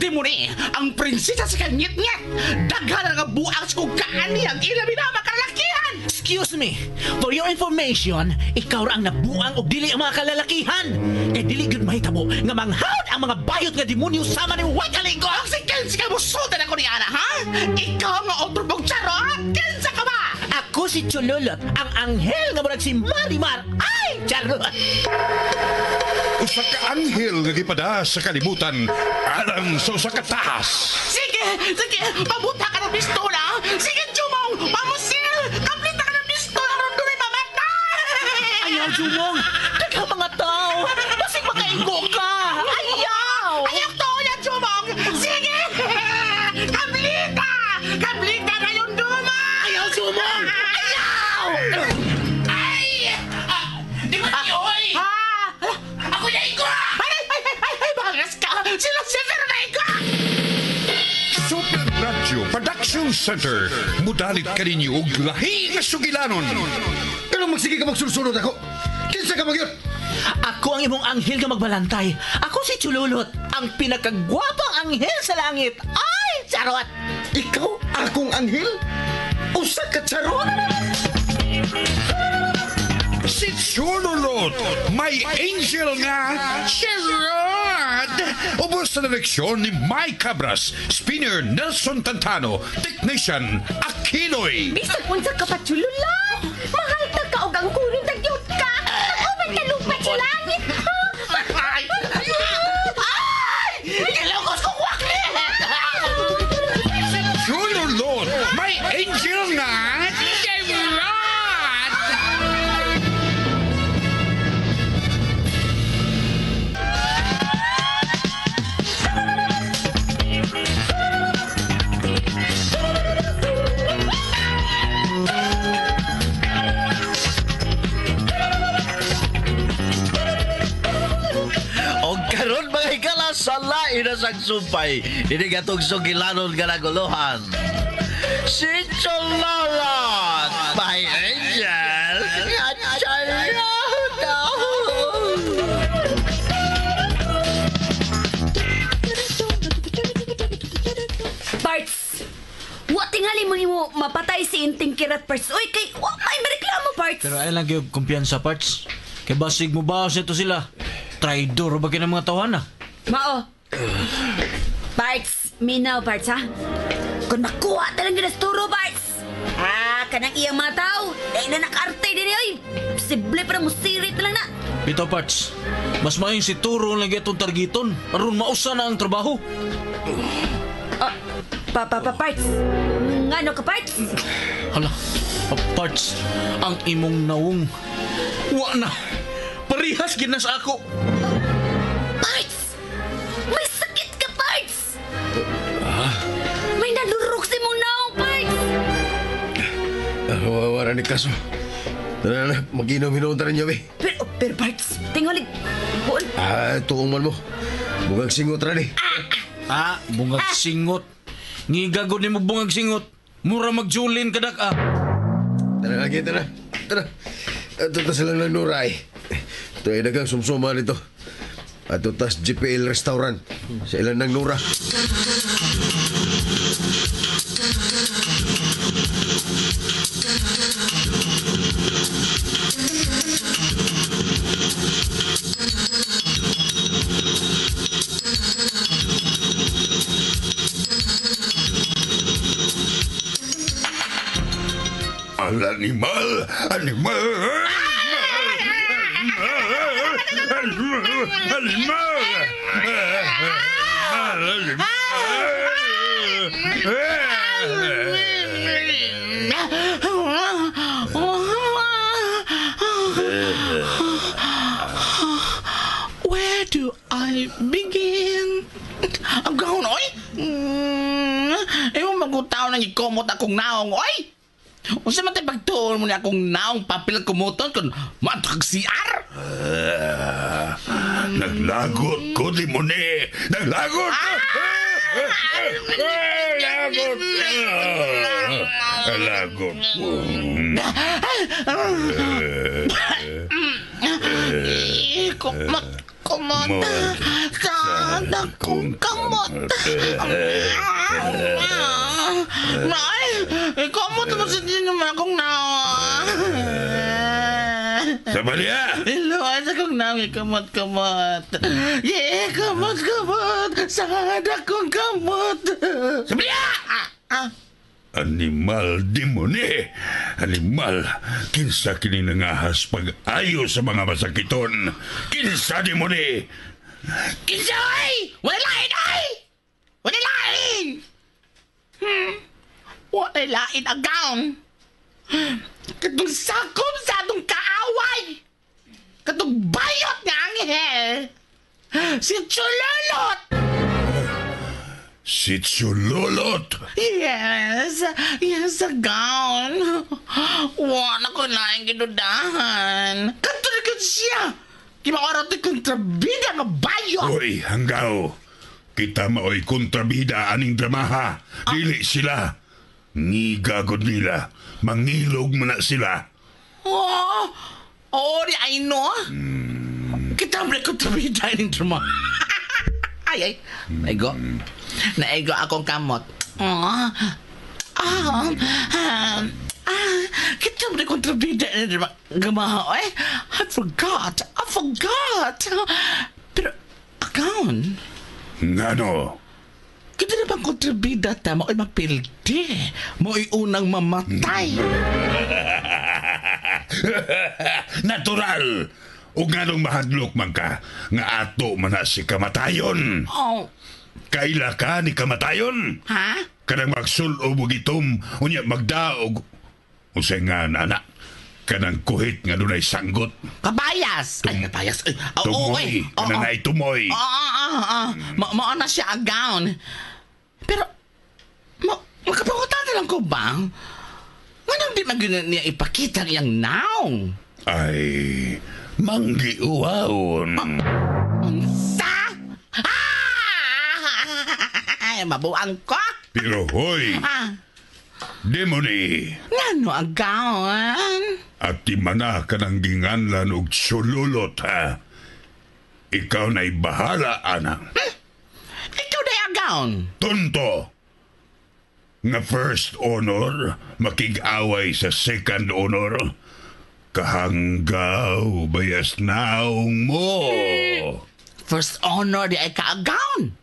Demone, ang prinsesa sa kanyit-nyet. Daghan nga buang sa kung kaani ang ilabi na makalakihan. Excuse me, for your information, ikaw ra ang nabuang og dili ang mga kalalakihan. Kay dili gyud mahitabo nga manghawd ang mga bayot nga demonyo sama ni way kalingo. Ang si Kensi ka musultan ako ni Ana, ha? Ikaw nga otro pong charot! Kinsa ka ba? Ako si Chululot, ang anghel nga murag si Marimar. Ay, charot! Usa ka anghel nga gipada sa kalibutan alang sa usa ka tahas. Sige, sige, pabuta ka ng pistola. Sige, Jumong, pamusil! Kaplita ka ng pistola, ron doon ay mamatay! Ayaw, Jumong! Daghang mga tao! Basig makaigo ka! Ayaw! Ayaw to, ya, Jumong! Sige! Kaplita! Kaplita na yung duma! Ayaw, Jumong! Ayaw! Ay! Ah, di ba oy? Ha? Ako na igo! Ay, ay, ay, ay, ay, bangas ka! Sila Sefer na igo! Super Radio Production Center. Mudalit kaninyo og lahi nga sugilanon. Pero magsige ka magsulsunod ako. Kinsa ka magyot? Ako ang imong anghel nga magbalantay. Ako si Chululot, ang pinakagwapang anghel sa langit. Ay, charot! Ikaw akong anghel? Usa ka charot? Si Chululot, may angel nga charot! Ubos sa direksyon ni Mike Cabras, spinner Nelson Tantano, technician Aquinoy. Bisag unsa ka pa, Chululot! Mahal ta ka og ang kunin tagyot ka! Nag-uban ka lupa sa langit! Ay! Ay! Gilokos ko wakli! Si Chululot, may angel nga charot! Og karon mga higala sa lain na sagsumpay, dili gatong sugilanon nga naguluhan. Si Choloron, my angel, nga charot. Parts! Wa tingali mo nimo mapatay si Inting Kirat, Parts. Uy, kay wa may mareklamo, Parts. Pero ay lang kayo kumpiyansa parts. Kay basig mo ba nito sila? Traidor ba kayo ng mga tawana? Mao. Parts, minaw, Parts, ha? Kung makuha talang ginasturo, Parts! Ah, kanang iyang mga tao. Dahil na nakaarte din oy. Sible para mo sirit na lang na. Bitaw parts, mas maayong si Turo lang itong targiton. Aron mausa na ang trabaho. Ah, pa, pa, pa, Parts. Ngano ka, Parts? Hala, parts, ang imong nawong. Wa na. Parihas gid na sa ako. Parts! May sakit ka, Parts! May nalurok si mong naong, Parts! Wala ni kaso. Tara na, mag-inom-inom ta ninyo, be. Pero, Parts, tingalig. Buon. Ah, tuong man mo. Bungag singot ra ni. Ah, bungag singot. Ngigagod nimo bungag singot. Mura magjulin kadak ah. Tara lagi, tara. Tara. Ato ta sila ng Nuray. Ito ay dagang sumsuma nito. Ato tas GPL Restaurant. Sa ilan ng Nura. Al animal, animal, animal, animal, animal. Where do I begin? Ang gahon, oy! Ewan magutaw nang ikomot akong naong, oy! Unsa man tay pagtuon mo ni akong naong papel kumuton kung maantog CR? Naglagot ko, demone! Naglagot ko! Lagot! Lagot ko. Kumot, kumot sa Sa dakong kamot. Nay, ikamot mo sa din naman akong naong. Sa baliya! Hello, sa akong naong, ikamot-kamot. Yeah, kamot-kamot. Sa dakong kamot. Sa baliya! Animal demone! Animal! Kinsa kini nangahas pag-ayo sa mga masakiton? Kinsa demone! Kinsa ay! Wala lain ay! Wala lain! Wala lain agaw. Katong sakom sa atong kaaway! Katong bayot nga anghel! Si Chulolot! Si Chulolot! Yes! Yes, agaw. Wala ko na ang gidudahan. Katong siya! Kimaorat ni kontrabida nga bayot! Hoy, hanggaw! Kita maoy kontrabida aning dramaha. Dili sila. Ngigagod nila. Mangilog man na sila. Oh, oh, di ay no. Kita mo na kontrabida aning drama. Ay, ay. Naigo. Naigo akong kamot. Oh. Ah, ah, ah, kita mo na kontrabida aning drama. Gamaha, eh. I forgot. I forgot. Pero, akaon. Ngano? Kita na bang kontrabida ta mo ay mapildi. Mo'y unang mamatay. Natural! O nganong mahadlok man ka, nga ato man na si kamatayon. Oh, Kaila ka ni kamatayon? ha? Kanang magsulob og itom, unya magdaog. Unsay nga na, kanang kuhit nga dunay sanggot. Kabayas! Ay, kabayas. Ay, oo, Tumoy, ay. Oo, kanang naay tumoy. Oo, oo, oo. Mao na siya agaon. Pero, makapangutan na lang ko ba? Nganong di man gyud niya ipakita ang iyang naong? Ay, manggiuwaon. Unsa? Ah! Mabuang ko? Pero hoy, Ah, demony, ngano agaon? at di mana ka ng ginganlan og sululot ha. Ikaw na'y bahala, ana. Ikaw day agaon. Tonto! Nga first honor, makig-away sa second honor. Kahanggaw, bayas naong mo. First honor di ay kaagaon.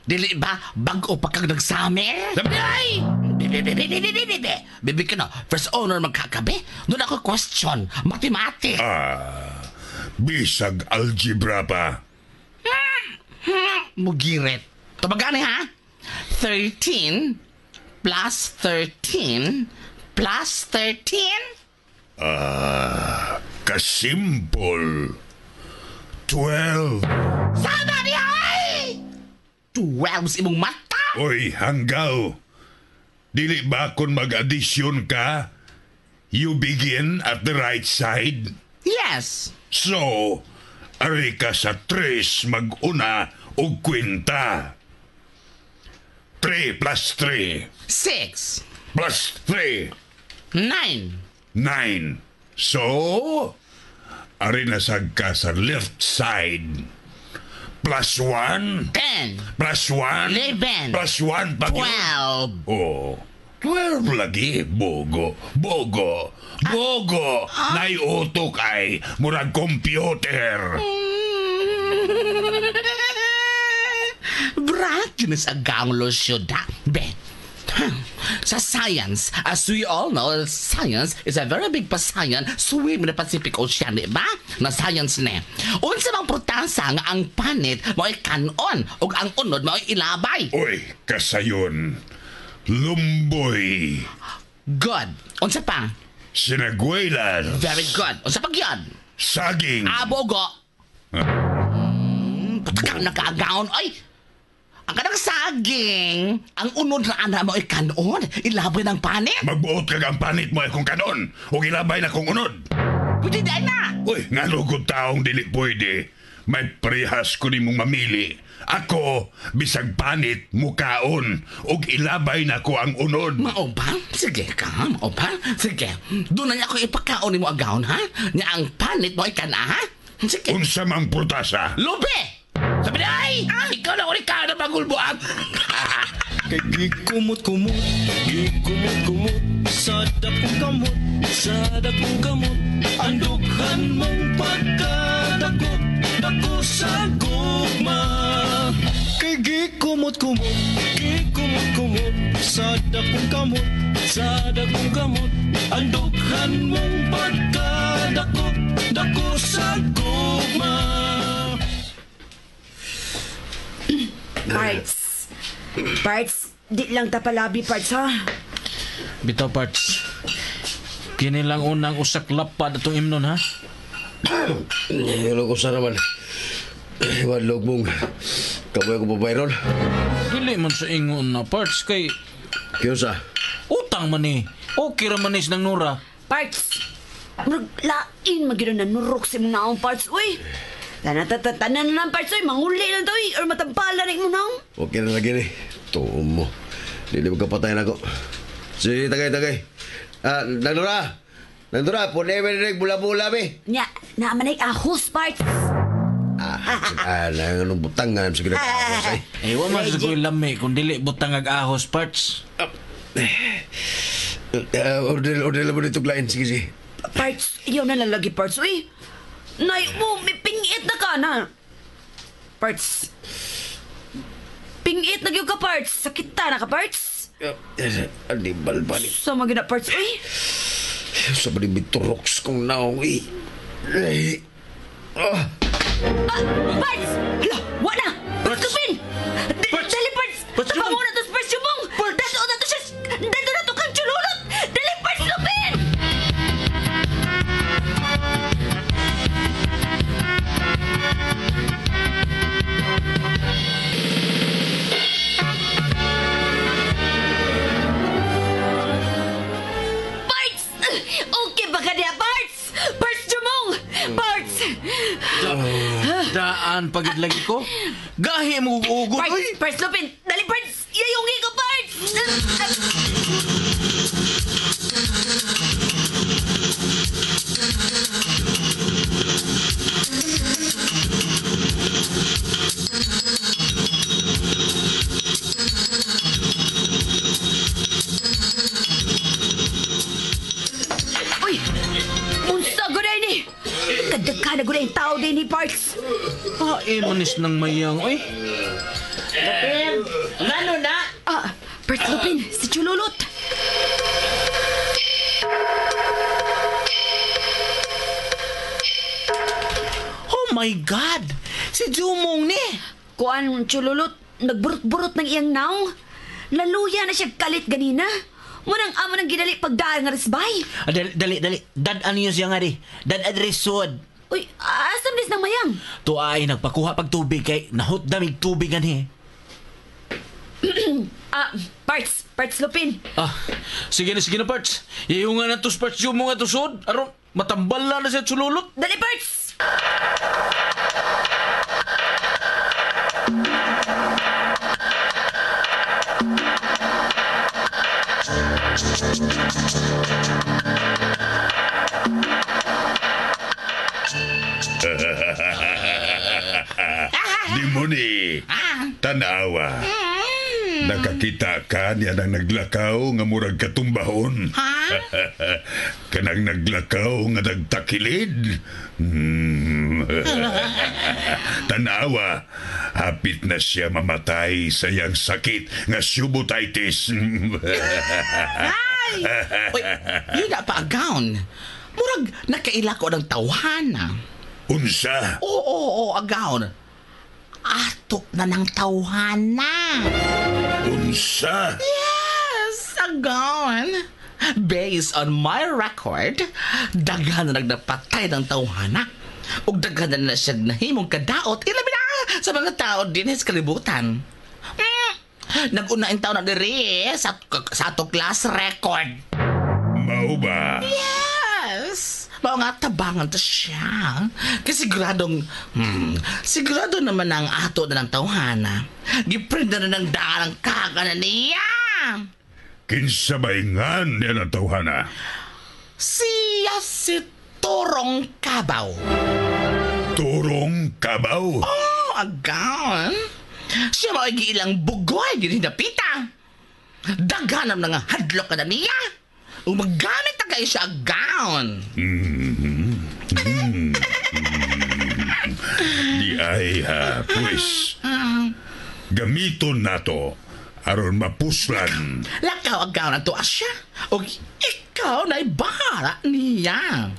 Dili ba bag-o pa kag nagsamer? Sabi! Bibi, bibi, bibi, bibi, bibi. Bibi ka na, first honor magkakabi. Doon ako question, mathematics. Ah, bisag algebra pa. Mugirit. Tumagaan eh, ha? 13 plus 13 plus 13? Ah, kasimple. 12. Sama di ay! 12 sa imong mata! Oy, hanggaw. Dili ba kung mag-addition ka, you begin at the right side? Yes. So, ari ka sa tres mag-una og kwenta. 3 plus 3 6, plus 3, 9. 9. So, ari na sad ka sa left side. Plus 1, 10, plus 1, 11, plus 1 pa yun. 12. Oh, 12 lagi. Bogo, bogo, bogo. Naiutok ay murag computer. Brad, yun is agang losyuda. Be, sa science, as we all know, science is a very big pasayan swim in the Pacific Ocean, di ba? Na science ne. Unsa bang protasa nga ang panit mo'y kanon ug ang unod mo'y ilabay. Uy, kasayon. Lumboy. Good. Unsa pa? Sinagüelas. Very good. Unsa pa gyud? Saging. Abogo. Patakaw na kaagaon. Ay! Ang kanang saging, ang unod na ana mo ay kanon, ilabay ng panit. Magbuot kag ang panit mo ay kung kanon. O gilabay na kung unod. Pwede di na. Uy, nga lugod taong dili pwede. May prehas ko nimong mamili. Ako, bisag panit, mukaon. Ug ilabay na ko ang unod. Mao ba? Sige ka, mao ba? Sige. Doon na niya ako ipakaon nimo agaon, ha? Nya ang panit mo ay kana, ha? Sige. Unsa mang prutasa? Lubi! Sabi na, ay! Ikaw Pagulbuan. Kay gikumot-kumot, gikumot-kumot sa dakong kamot, sa dakong kamot. Ang dughan mong pagkadako, dako sa gugma. Kay gikumot-kumot, gikumot-kumot sa dakong kamot, sa dakong kamot. Ang dughan mong pagkadako, dako sa gugma. Parts. Parts, di lang ta palabi, Parts, ha? Bitaw parts. Kini lang unang usak lapad atong imnon ha. Ano ko sa naman. Wadlog mong kamoy ko babayron. Dili man sa ingon na parts kay Kiyosa. Utang man ni. Okay ra man ni nang Nora. Parts! Murag lain magyud na nurok sa imong naong, Parts, uy! Tanan tanan na lang, Parts, uy! Manguli lang to, uy! Or matampala na imong naong! Okay na lagi ni. Tuon mo. Dili mo kapatay na ko. Sige, tagay, tagay. Ah, Nandura! Nandura, pune mo bula-bula, be. Nya, naaman ay ahos, Parts! Ah, anong butang nga sa ginagawa ay. Eh, wa man sa ko'y lami kung dili butang ag ahos parts. Order, order lang mo dito, lain. Sige, sige. Parts, iyaw na lang lagi, Parts, uy! Nay, mo, may pingit na ka na! Parts. Pingit na gyud ka, Parts. Sakit ta na ka, Parts. Animal ba ni? Sa mga na, Parts, uy! Sa ba ni mituroks kong naong, eh. Ay. Ah. Parts! Hala, wa na! Parts, Lupin! Dali, Parts! Parts, Lupin! Tapango na to, Parts, Yumong! Dato na to siya! Dato na to kang chululot! Dali, Parts, Lupin! Parts! Okay ba ka niya, Parts? Parts, Jumong! Parts! Daan pagid lagi ko. Gahi mo ugot Parts! uy. Parts, Lupin! Dali, Parts! Iyayungi ko, Parts! Uy! Unsa guday ni! Kadagka na guday ang tao din ni Parts! Ah, manis ng mayang oy. Lupin, ngano na? Ah, Parts Lupin, si Chululot! Oh my God! Si Jumong ni! Kuan, Chululot, nagburot-burot ng iyang naong. Laluya na siya kalit ganina. Munang amo nang ginali pagdaan nga resbay. Ah, dali, dali, dali. Dad-an niyo siya nga di. Dad resod. Uy, asam nis ng mayang? Tuwa ay nagpakuha pag tubig kay nahot damig tubig anhi. Ah, Parts, Parts Lupin. Ah, sige na sige na parts. Iyungan na to parts Jumong nga tusod. Aron matambal na na siya sululot. Dali, Parts! Demoni! Tanawa. Nakakita ka niya nang naglakaw nga murag katumbahon. Kanang naglakaw nga nagtakilid. Tanawa, hapit na siya mamatay sa iyang sakit nga subotitis. Ay! Uy, yun na pa gown. Murag nakaila ko ng tawhana. Unsa? Oo, oo, oo, agawn. Ato na ng tawhana. Unsa? Yes, agawn. Based on my record, daghan na nagdapatay ng tawhana. Ug daghan na na siya nahimong kadaot, ilabi na sa mga tao din sa kalibutan. Nag-una ang tao na diri sa ato class record. Mao ba? Yes! Mao nga tabangan to siya. Kasi siguradong, sigurado naman ang ato na ng tawhana. Giprint na ng daan ang kaga na niya. Kinsa ba ingan niya ng tawhana? Siya si Torong Kabaw. Turong kabaw? Oh, agaw. Siya mao giilang bugoy diri dapita. Daghan ang nga hadlok ka na niya. Ug maggamit na kayo siya og gown. Di ay ha, pues. Gamiton nato aron mapuslan. Lakaw ang gown ato siya. Ug ikaw na'y bahala niya.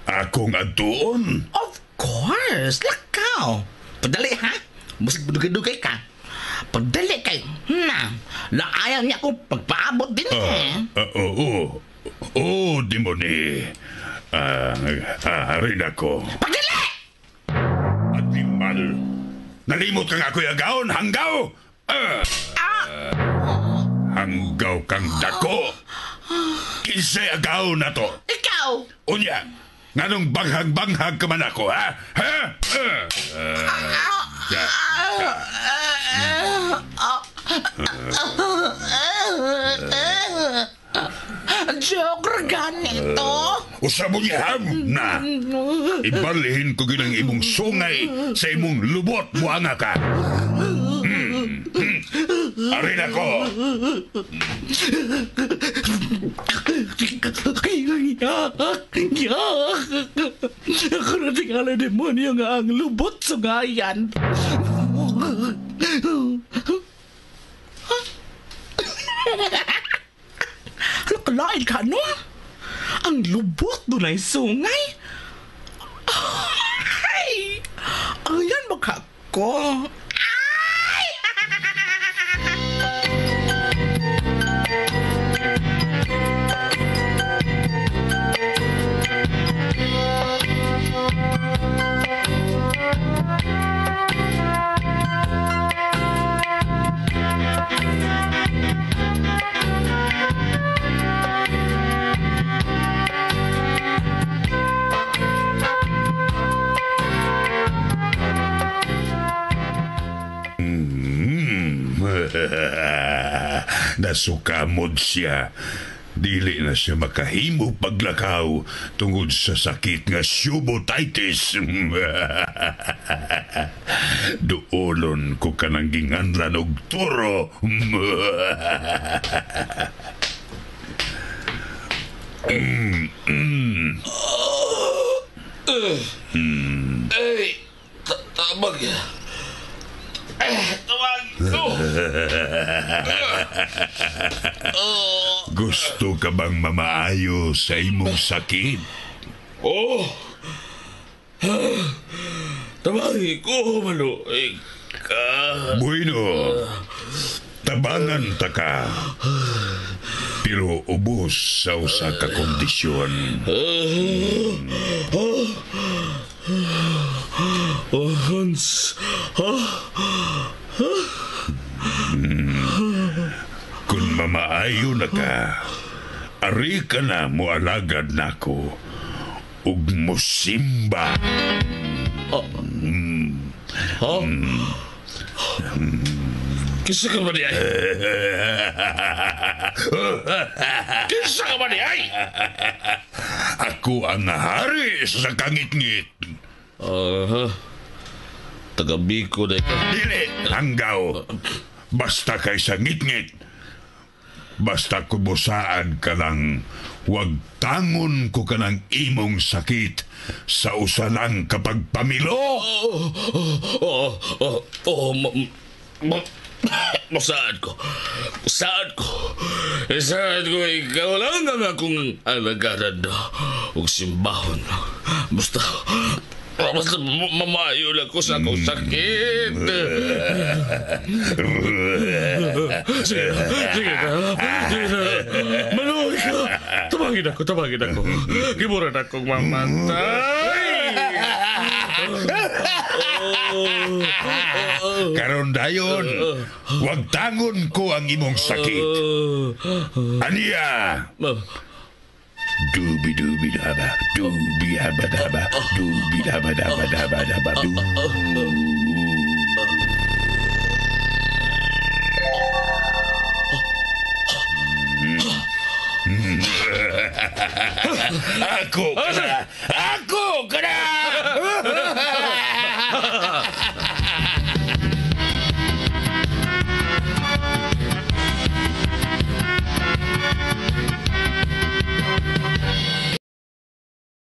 Akong adtuon. Of course, lakaw. Padali ha. Musig dugay-dugay ka. Pagdali kay, na, laayan niya akong pagpaabot din eh. Oo. Oo, demoni. Arin ako. Pagdali! Animal. Nalimot kang ako'y agaon, hanggaw! Hanggaw kang dako. Kinsay agaon na to. Ikaw! Unya, nganong banghag-banghag ka man ako, ha? Ha? Joke ra ganito. Usa mo niya, na. Ibalhin ko ginang imong sungay sa imong lubot, buanga ka. Arin ako. Ako na tingala demonyo nga ang lubot sungayan. Ano kalain ka, no? Ang lubot doon ay sungay. Ay! Ayan baka ko. Ay! Nasukamod siya. Dili na siya makahimo paglakaw tungod sa sakit nga subotitis. Duolon ko kanang ginganlan og turo. Ay, tabag. Tawag ko. Gusto ka bang mamaayo sa imong sakit? Oh. Tabagi ko, maluig ka. Bueno, tabangan ta ka. Pero ubos sa usa ka kondisyon. Oh, Hans. Kung mamaayo na ka, ari ka na moalagad nako ug mosimba. Ha? Kinsa ka ba di ay? Kinsa ka ba di ay? Ako ang hari sa kangitngit. Aha. Taga Bicol na ka. Dili, hanggaw. Basta kay sa ngitngit. Basta kubosaan ka lang, huwag tangon ko ka ng imong sakit sa usalang kapag pamilo. Oo, Masaad ko. Masaad ko. Isaad ko, ikaw lang ang akong alagaran ug simbahon. Basta mamayo lang ko sa akong sakit. Sige na, sige na, sige na. Maluwi ka. Tabangin ako. Giburan akong mamatay. Karon dayon, wag tangon ko ang imong sakit. Aniya! Dubi dubi daba, dubi haba daba, dubi daba daba daba daba du. Ako ka na.